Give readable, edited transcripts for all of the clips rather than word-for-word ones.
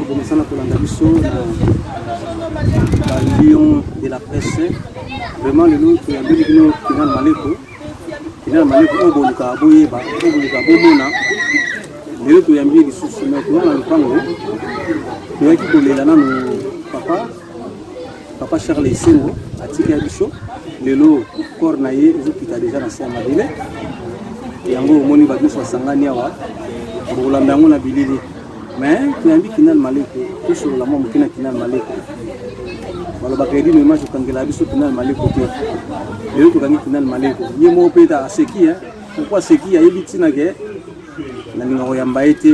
Bomesana kolanda biso na ba Lion de la presse. Vraiment lelo toyambeli bino Kinal Maleko. Kinal Maleko oyo bolukaka boyeba, oyo bolukaka bomona. Lelo toyambi ye lisusu mais toza na lopango. Toyaki kolela nanu papa Papa Charles Esengo atiki ya biso lelo corps na ye ezokita deja na se ya mabele yango omoni bato nyonso basangani awa bokolanda yango na bilili mais toyambi Kinal Maleko tosolola mwa moke na Kinal Maleko balobaka edino image okangela biso Kinal Maleko te lelo tokangi Kinal Maleko ye moko mpe aseki pourquoi aseki ayebi ntina ke Nalinga koyamba ye te,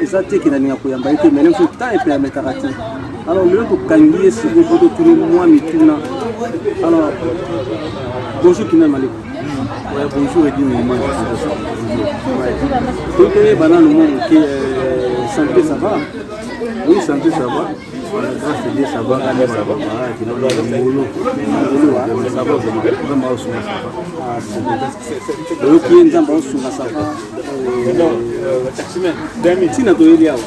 eza te ke nalinga koyamba ye te, mais nso temps epermetaka te. Alors lelo tokangi ye sikoyo mpo totuni mwa mituna. Alors bonjour Kinal Maleko. Ouais, bonjour Eddy Mouma. Bonjour. Toyeba nanu mwa moke, euh, santé ça va? Oui, santé ça va. Par la grâce de Dieu, ça va. Ça va. Ça va vraiment. Ça va. Oyoki ye nzambe aosunga sava ntina toyeli awa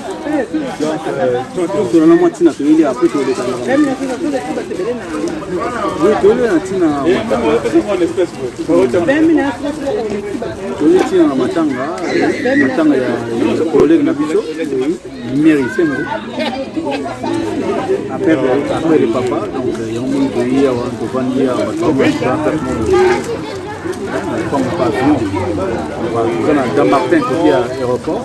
tolana mwa ntina toyeli awa mpe tolekana toyeli na ntina toyeli ntina na matanga matanga ya collègue na biso lumière isengo après après le papa donc yango moni toyi awa tovandi awa bato comme pavillon toza na Dammartin côté ya aéroport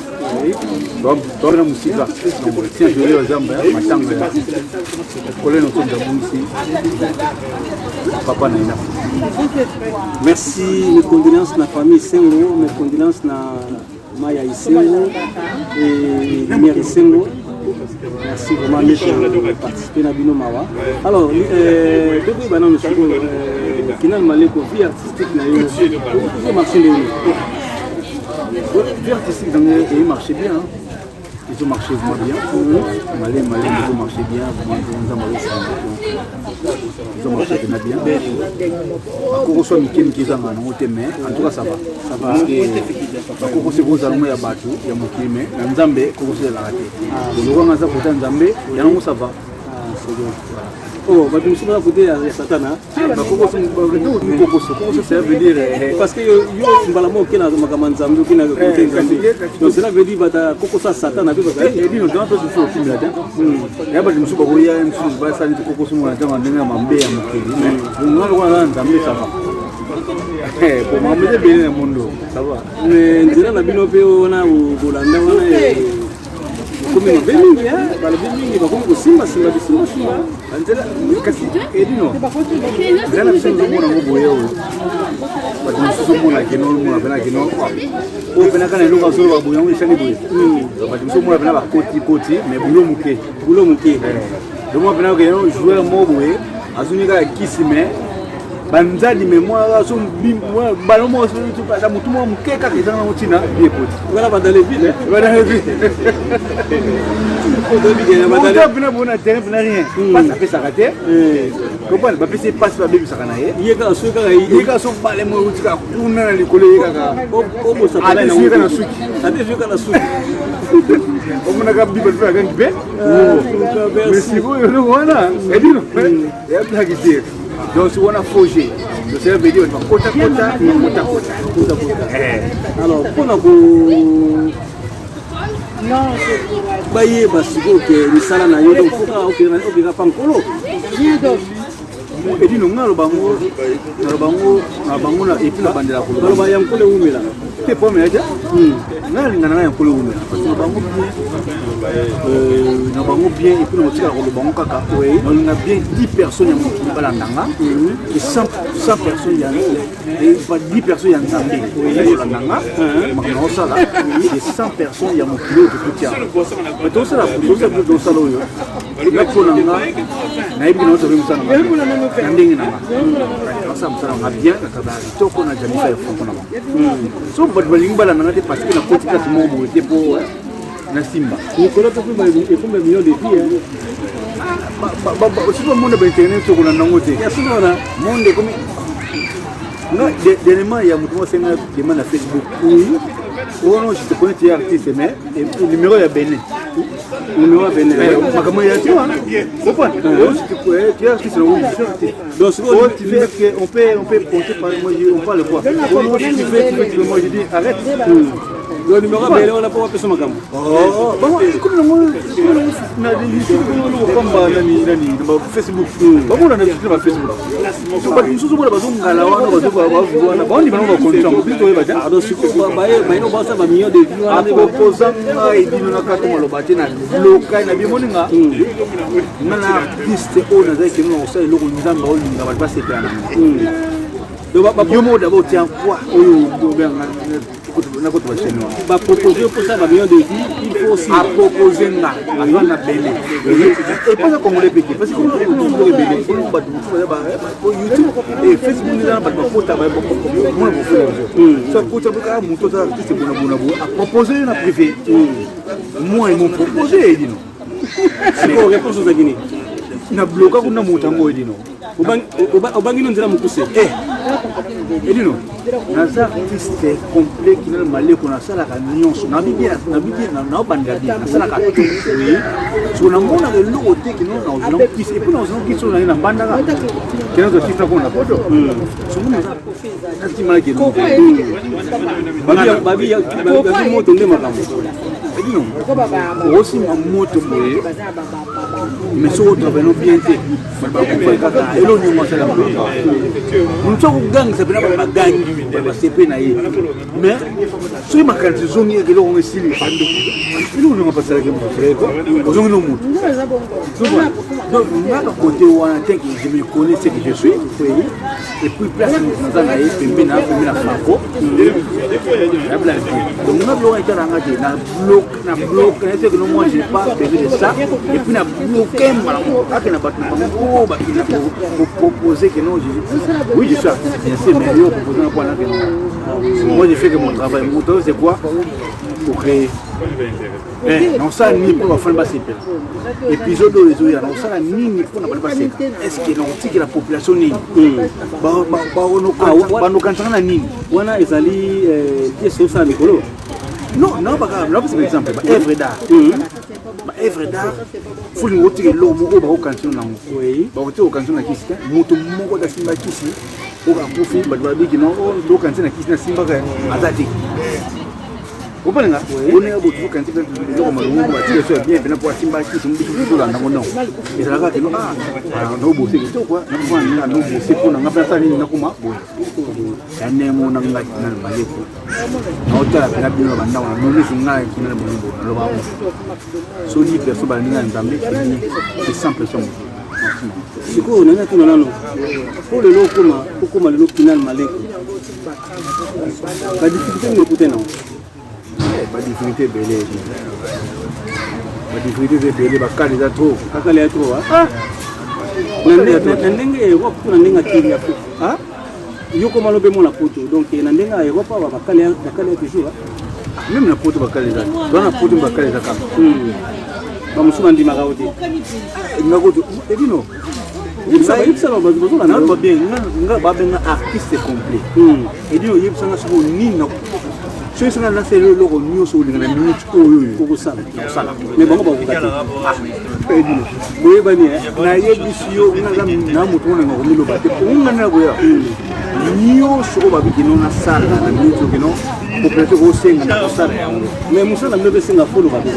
toza na mosika tina toyeli ya zamba ya matanga ya kolene otonda bungisi papa na ye na Merci, mes condoléances na famille Sengo, mes condoléances na Maya Isengo et Lumière Isengo. Merci vraiment de participer na bino mawa. Alors, euh, tokoyeba nano sikoyo euh, Kinal Maleko, vie artistique na yo ezo marché ndenge Vie artistique na ngai eyi marché bien hein. Ezo marché vraiment bien. Malem malem ezo marché bien vraiment nzambe azosunga donc ezo marché vraiment bien. Bakokoso mike mike ezanga nango te mais en tout cas ça va. Ça va parce que bakokoso ekozala ngo ya bato ya mokili mais na nzambe kokoso ezalaka te. Lokola nga aza kota nzambe yango ça va. Ah, c'est bien. Voilà. Oh, bato mosusu baza kote ya satana kokoso kokoso ça veut dire eh, parce que yo mbala moko okenda makambo ya nzambe okenda kote nzambe donc cela veut dire bata kokoso ya satana mpe bazali ebino nzambe mpe mosusu okimela te ya bato mosusu bakoya mosusu basali kokoso mona ntango ya ndenge ya mabe ya mokili nga lokola na nzambe ça va po makambo eza ebele na mondo ça va mais nzela na bino mpe wana bolanda wana Bakomi mabe mingi, balobi mingi, bakomi kosimbasimba bisimbasimba. Nzela kasi edino nzela na biso ozomona yango boye oyo bato mosusu omona keno omona pena keno oyo pena kaka na eloko azoloba boye yango esali boye bato mosusu omona pena bakoti koti mais bulo moke bulo moke omona pena keno joueur moko boye azongi kaka kisi mais banzadi me mwa balo moko ata motu moko moke kaka ezanga nango ntina bi ekoti wana badale ville badale ville pena bona terrain pena rien pasi apesaka te comprendre bapesi ye pasi babebisaka na ye ye kaka soki kaka ye kaka so bale moko euti kaka kuna na likolo ye kaka obosaka na suki ate kaka na suki omonaka biba mpe akangi mpe mais sikoyo eloko wana edino eyabaki te Donc si wana faux jeu, donc ça veut dire bakota kota kota kota kota kota. Eh. Alors mpona ko bayeba sikoyo ke misala na yo donc foka okeka pa nkolo edino nga naloba yango naloba yango na bango na epuis nabandela koloba baloba ya nkolo ewumela te problème ya te nga nalinga na nga ya nkolo ewumela parce que na bango bien euh, na bango bien epuis nakotikala koloba yango kaka nalinga bien 10 personnes ya mokili balanda nga et 100 personnes ya 10 personnes ya nzambe kolanda nga makambo naosala et 100 personnes ya mokili oyo tokuti awa mais tosala tosala tosala oyo nga mpo na nga nayebi naosala mosala na ndenge na nga nasala mosala nga bien natravailla kitoko na jamisa ya franco na bango so bato balingi balanda nga te parce que nakoti place moko boye te mpo na simba mikolo mpe ekomba million de vie soki bamona bainternet tokolanda yango te monde ekomi nga dernièrement ya moto moko asenga demande na facebook oui oh non je te connais tu es artiste mais numéro ya benin. Numéro ya Benin. Makambo ya te wana. Comprends? Tu es artiste na oyo. Donc Oh, tu fais que on peut compter par moi, on parle quoi? Tu fais, tu fais, tu fais, moi je dis arrête. Donc numéro ya Benin wana mpo bapesa makambo. Oh, bango comme nango na YouTube pamba nani nani na Facebook. Bango na na Facebook. So bato mosusu bona bazongala wana bazoba wana baondi bango bakontra ngo biso toyeba te. Ah, donc sikoyo bayino basala bamillion de vues wana nde Aproposa ngai bino na kati maloba te na lokai na bimoni nga nga na artiste oyo nazali keno na kosala eloko Nzambe aolinga bato basepela na ngo. Donc Yo moko d'abord tiens quoi oyo obenga nakota bachaîne wana. Bapropose yo mposala bamillion de vues, il faut aussi Apropose nga aza na bele epoza congolais peke parce que congolais ebele oyo bato mosusu baza YouTube et Facebook eza na bato bakota mona bofela biso so akota boka moto aza artiste bonabona boye apropose yo na privé. Moi, ils m'ont proposé, edino. Sikoyo réponse ozalaki nini? Na bloka kuna moto yango, edino. Obangi no nzela mokuse. Edino, naza artiste complet kinal maleko, nasalaka nyonso, nabi bien, nabi bien, naobandela bien, nasalaka tout. So namonaka eloko te kino nazwa kisi et puis nazwa kisi oyo naye na mbandaka kino nazwa kisi nakona na poto songo natimala kino. Babi moto nde makambo. Edino, okosimba moto boye, mais soki otravaille no bien te, bato bakufa kaka. Elo nyongo asala moto akogangisa mpena bato bagangi, bato basepe na ye, mais soki makanisi ezongi eke eloko ngo esili, eloko nyongo apasalaki moto ozongi no motu. Donc nga côté wana te que je me connais, ce que je suis, et puis place naza na ye pembe na pembe na Franco yabla. Donc nga biloko etalanga te, na bloc na bloc na que non, moi j'ai pas besoin de ça. Et puis na bloqué mbala moko kaka na bato na bango oyo bakenda proposer que non, oui, je suis artiste, bien sûr, mais yo proposer na quoi na que non, moi je fais que mon travail. Mon travail, c'est quoi? Pour créer. Naosala nini mpo bafani basepela? Épisode oyo ezoya, naosala nini mpona bato baseka? Est ce que nakotikela population nini? Bandokanisanga na nini? Wana ezali pièce osala mikolo. Non, napesa par exemple baœuvre d'art. Baœuvre d'art, folingo otika eloko moko oyo bakokanisa nango, bakotika kokanisa na kisi te. Moto moko asimba kisi oyo akufi, bato babiki no tokanisa na kisi nasimbaka aza te. Opalinga oneka botu okanisi eloko malongo batika so ya bien mpena po asimba kisi biso tolanda ngo. Non, ezalaka keno naobose kitoko, nakofana naobose mpo na nga mpe nasala nini, nakoma boye ya ndenge na ngai na maleko naotala mpena bino na bandako na nonisi ngai kina na bolingo naloba yango. So 10 personnes balandi ngai na Nzambe, c'est sans pression motu. Sikoyo nani atuna nano mpo lelo okoma lelo Kinal Maleko, badifficulté nini okute nango? Badifficulté ebele, badifficulté eza ebele, bakale eza trop. Bakale ya trop na ndenge ya Europe to na ndenge ya kili Afrique? Yo koma lobe mona poto, donc na ndenge ya Europe awa bakale ya toujours. Même na poto bakale eza, toa na poto bakale eza kaka. Bamosusu bandimaka yo te. Nga kutu, ebino yebisa naloba bien, nga babenga artiste complet. Edi oyebisanga soko nini, soki esanga nasala eloko nyonso olinga na minute oyo. Okosala. Nakosala. Mais bango bakoka te. Edino boyebani. Nayebisi yo, nga aza na moto oyo nanga komiloba te. Onga na koya nyonso oyo babi kino nasala na minute oyo kino population kosenga, na kosala yango. Mais mosala bino mpe esenga foloba te.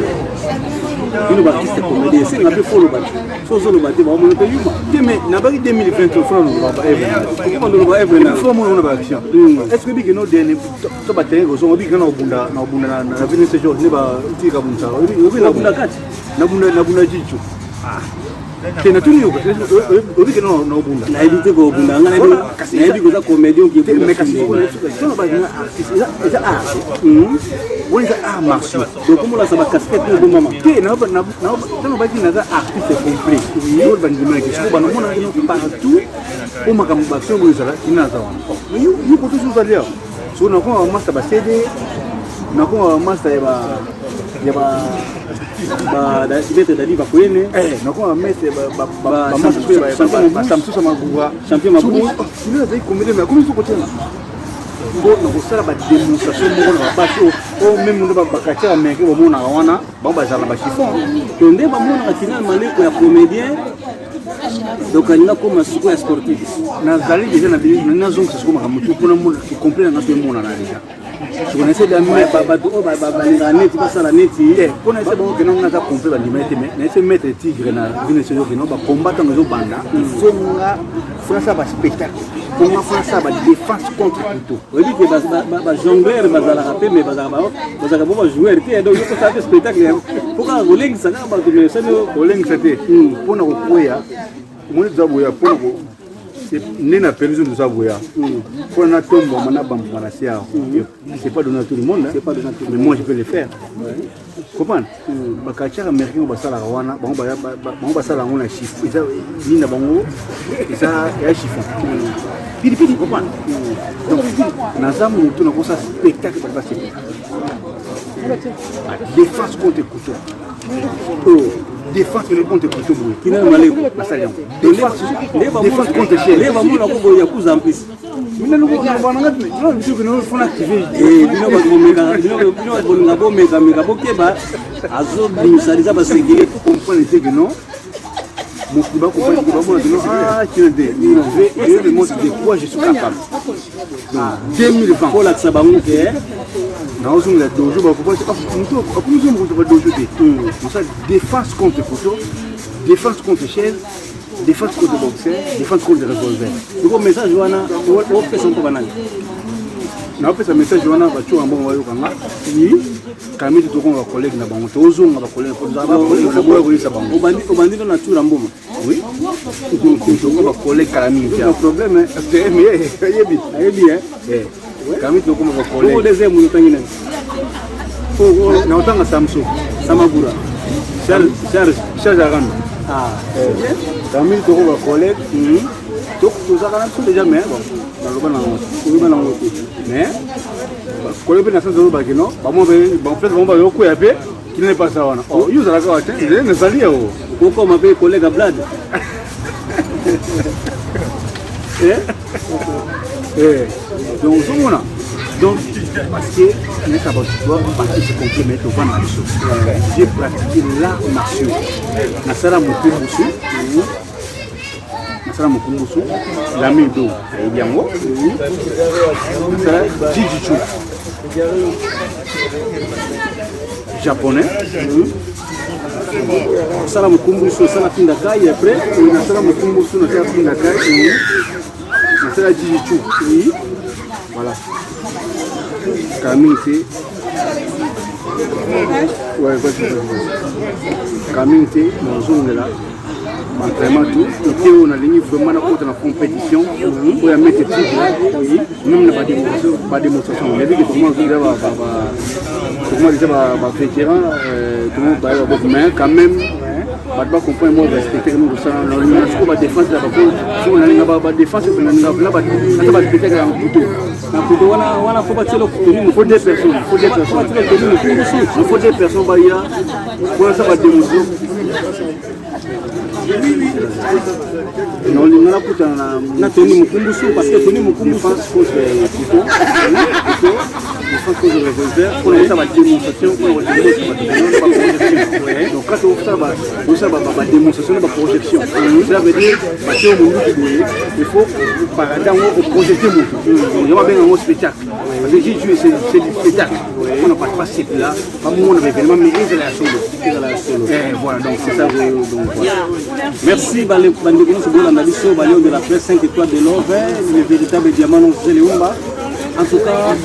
Bino baartiste comédie, esenga mpe foloba te. So ozoloba te, baomona mpe yuma. Te, mais nabaki 2020 ofona noloba baœuvre. Okoma noloba œuvre na Fo mona ona baaction. Est ce que bikino dernier to baterrain kozonga obiki na obunda na obunda na vini sejour ne batika bunisa obi nabunda kati. Nabunda, nabunda jicho te, natuni yo, obiki na obunda. Nayebi te kobunda nga, nayebi koza comédien. Mais kasi tona balinga artiste eza art wana, eza art martiaux. Donc omolasa bacasquette oyo obomama. Te, ntango baki naza artiste complet oyo bandimanaki, siko banamona kino partout po makambo baaction boyo ezala kina naza wana. Mais yo koto so ozali awa, so nakoma bamaster ba CD, nakoma bamaster ya ba Maître Dadi Bakoyene. Nakoma bamaître basamsusa Maguga. Champion Maguga. Sino azali comédien, mais akomi so kotianga. Mpo nakosala badémonstration moko na babasi oyo meme ndo baquartier américain bamonaka wana, bango bazala na bachiffon. To nde bamonaka Kinal Maleko ya comédien, donc alinga koma sikoyo ya sportif. Nazali déjà na nazongisa sikoyo makambo tu mpona complet nanga mpe emonana déjà. Siko na ese bato oyo balingaka neti basala neti. Mpona ese bango kena nga aza complet, bandima ete mais na ese maître tigre na vine ese okeno bacombat ntango ezobanda, il faut nga faut nasala baspectacle, mpo nga faut nasala badéfense contre couteau. Oyebi ke bajongleur bazalaka mpe, mais bazalaka bo bajoueur te. Donc yo kosala mpe spectacle, faut kaka kolengisa kaka bato, mais osali. Kolengisa te, mpona kokweya omoni toza boya, mpona nde na pelouse toza boya, mpona natombwama na bambuma na se awa, c'est pas donné à tout le monde, c'est pas donné à tout le monde, mais moi je peux le faire, comprendre. Bacatcheurs américain oyo basalaka wana, bango basala yango na chiffon, eza nini na bango, eza ya chiffon pilipili, comprendre. Donc naza motu nakosala spectacle, bato basepela. Défense contre couteau, oyo défense contre couteau boye. Kinal Maleko. Nasali yango défense contre chaise. Nde bamonako boye ya kuza mpisi. Bino Bino bato bolinga bomekameka, bokeba, azobimisa deja basekele. Comprendre te que non, mokili bakomprendre, bamona que non, ah kina te, je vais montre de quoi je suis capable. Donc 2020 kolakisa bango ke naozongela dojo, bakomprendre moto akomisi moto ba dojo te. Mosala défense contre couteau, défense contre chaise, défense contre boxer, défense contre revolver. Iko message wana opesa mpo banani? Naopesa message wana, batioka mbongo, bayokanga kamiti, tokonga bacollègue na bango, tozonga bacollègue naboya koyebisa bango. Obandi ndo na tura mboma? Oui, tokonga bacollègue kala mingi. No problème. Yebi. Nayebi. Kamiti tokoma bacollègue. Deuxième moto otangi nani? Na otanga Samso. Samagura. Charge Charge Arando. Ah. Kamiti toko bacollègue, tozalaka na biso déjà, mais bon, naloba nango. Oyoba nango te. Mais collègue mpe na sens ozobaki no bamo place bango bazokwea mpe kina epasa wana, yo ozalaka wa te, nazali yo. Okoma mpe collègue Blad. Donc ozomona, donc parce que neta bato baartiste complet, mais tovanda biso, j'ai pratiqué l'art martiaux, nasala mokumbusu, nasala mokumbusu, lamido ayebi yango, nasala jiu-jitsu japonais. Osala mokumbusu, osala pinda kai, après? Nasala mokumbusu, nasala pinda kai, nasala jiu-jitsu, voilà. Kala mingi te, ouais, vas-y, vas-y. Kala mingi te nazongela entraînement tout ete oyo nalingi vraiment nakota na compétition oyo ya maître tigre, même na badémonstration. Nayebi ke tokoma déjà bavétéran, tokoma bayeba boko, mais quand même bato bacomprendre moi respecte kami kosala nalinga sikoyo badéfense ya bako, soko nalinga badéfense, nalinga ata baspectacle ya couteau. Na couteau wana, wana faut batiela teni. Faut deux personnes, faut deux personnes. Batiela teni mokumbusu. Faut deux personnes baya mpona sa badémonstration. Naolinga nakutana na teni mokumbusu, parce que teni mokumbusu. Défense contre couteau, couteau, défense contre revolver, mpona kosala badémonstration, mpona kodémontre bato baprojection. Donc quand osala badémonstration na baprojection, cela veut dire batie yo monduki boye, il faut parade yango, oprojecte motu. Donc yango babenga yango spectacle, parce que jiu c'est du spectacle, mpona bato basepela, bamona baévénement, mais ezala ya solo. Ezala ya solo. Voilà, donc c'est ça, donc voilà. Merci bandeko nyonso bolanda biso, balion de la presse 5 étoiles de love, le véritable diamant non Zeleumba. En tout cas,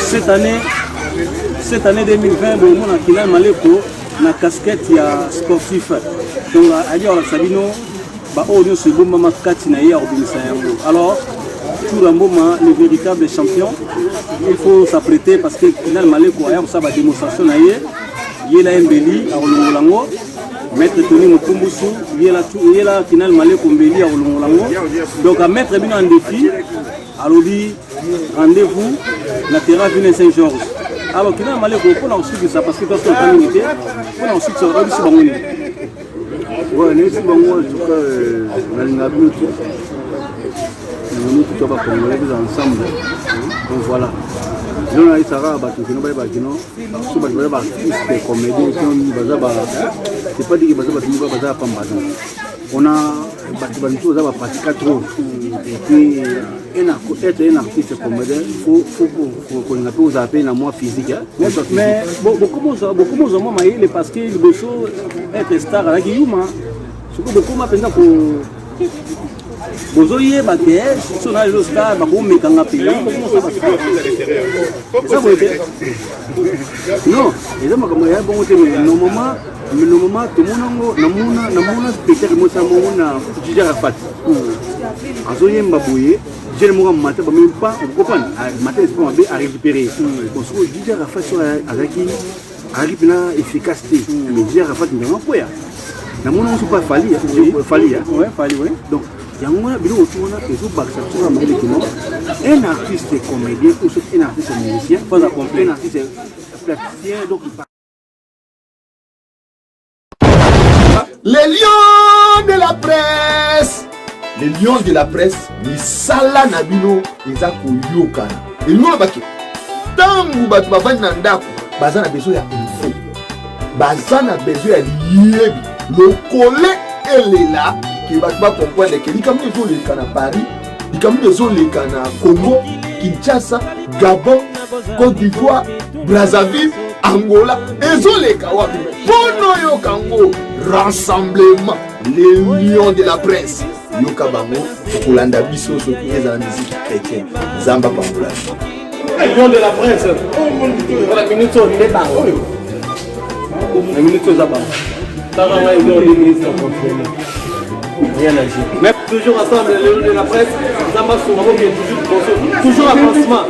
cette année 2020, bomona Kinal Maleko na casquette ya sportif. Donc ali alakisa bino baoyo nyonso ebombama kati na ye ya kobimisa yango. Alors Toura Mboma, le véritable champion, il faut s'apprêter parce que Kinal Maleko aya kosala badémonstration na ye. Yela ye mbeli, akolongola yango. Maître Tony Mokumbusu, yela, yela Kinal Maleko mbeli, akolongola yango. Donc amettre bino en défi, alobi rendez-vous na terrain Ville Saint-Georges. Alors Kinal Maleko, mpona kosukisa, parce que toso ota mingi te, mpona kosukisa, oyebisi bango nini? Ouais, nayebisi bango, en tout cas, nalinga bino te. Nous tous ba congolais tous ensemble. Donc voilà. Lelo nayebisaka kaka bato kino bayeba kino so bato baza baartiste comédien kino baza ba c'est pas dit que baza bato moko baza ya pamba non on a bato ba misusu baza bapratika trop et puis un, être un artiste comédien faut faut kolinga mpe ozala mpe na mwa physique. Mais bokomozwa mwa mayele parce que liboso être star azalaki yuma, soki bokoma mpenza ko bozoyeba ke so na lelo star bakomekanga mpe eza boye te. Non, eza makambo ya bongo te, mais normalement tomona yango, namona spectacle mosala moko na Jija Rafat azoyemba boye, jeune moko amata, bamemi pa okopana mata esprit mabe arécupéré. Bon, sikoyo Jija Rafat so azalaki mpena efficace te, mais Jija Rafat ndanga kweya namona ngo so pa Fally Fally. Fally. Donc yango wana biloko tu wana ezobakisa biso na mayele kino un artiste comédien ou soit un artiste musicien, un artiste plasticien, donc Les lions de la presse, les lions de la presse, misala na bino eza koyokana. Elingi olobaki ntango bato bavandi na ndako, baza na besoin ya info, baza na besoin ya liyebi lokole elela ke bato bacomprendre ke likambo ezoleka na Paris, likambo ezoleka na Congo Kinshasa, Gabon, Côte d'Ivoire, Brazzaville, Angola, ezoleka wapi. Mpo noyoka yango, rassemblement les lions de la presse, yoka bango, okolanda biso soki ezala musique chrétien. Nzambe apambola. Lion de la presse, na minute oyo nde bango, na minute oyo eza bango. Tala ngai, lion de ministre confirmé, rien à dire. Mais toujours ensemble, les lions de la presse, Nzambe asunga, bokende toujours liboso, toujours avancement.